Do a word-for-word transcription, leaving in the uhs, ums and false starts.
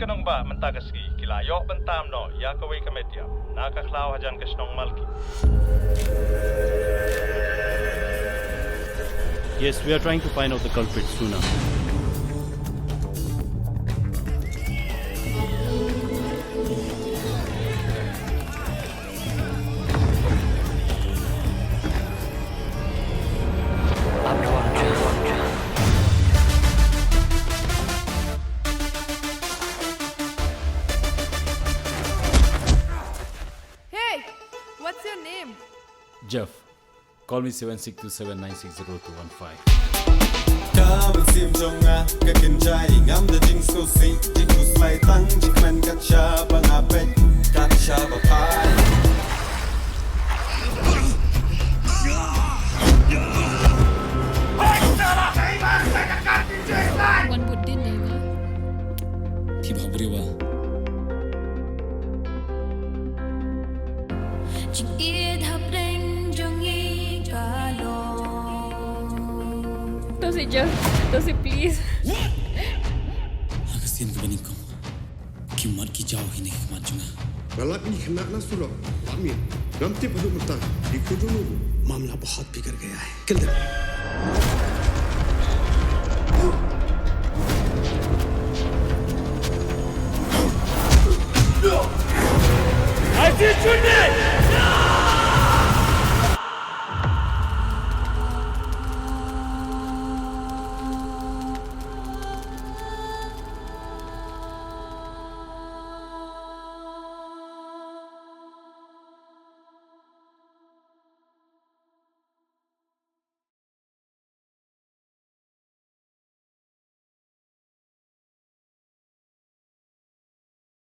Nongbah mynta ka sngi ki la ïoh ban tam noh ïa kawei ka met ïap na ka khlaw hajan ka shnong Malki. Yes, we are trying to find out the culprit, Suna. Hey, what's your name? Jeff. Call me seven six two seven nine six zero two one five. Ka mynsiem jong nga ka kynjai, ngam da jingsngewsih, jingkhuslai tang jingkmen kat shaba nga peit, kat shaba phai. Wan bud din dei ma. Phi ba briew ba. Jingïeit hapdeng jong ngi ka long. To si Jeff, to si please. Ha ka sien kaba nyngkong, ki mat ki jaw hi na ki khmat jong nga. Nga lap ïa ki khynnah na surok, lap ïa. Ngam tip haduh mynta, ki kujung ngi. मामला बहुत बिगड़ गया है। Kill them.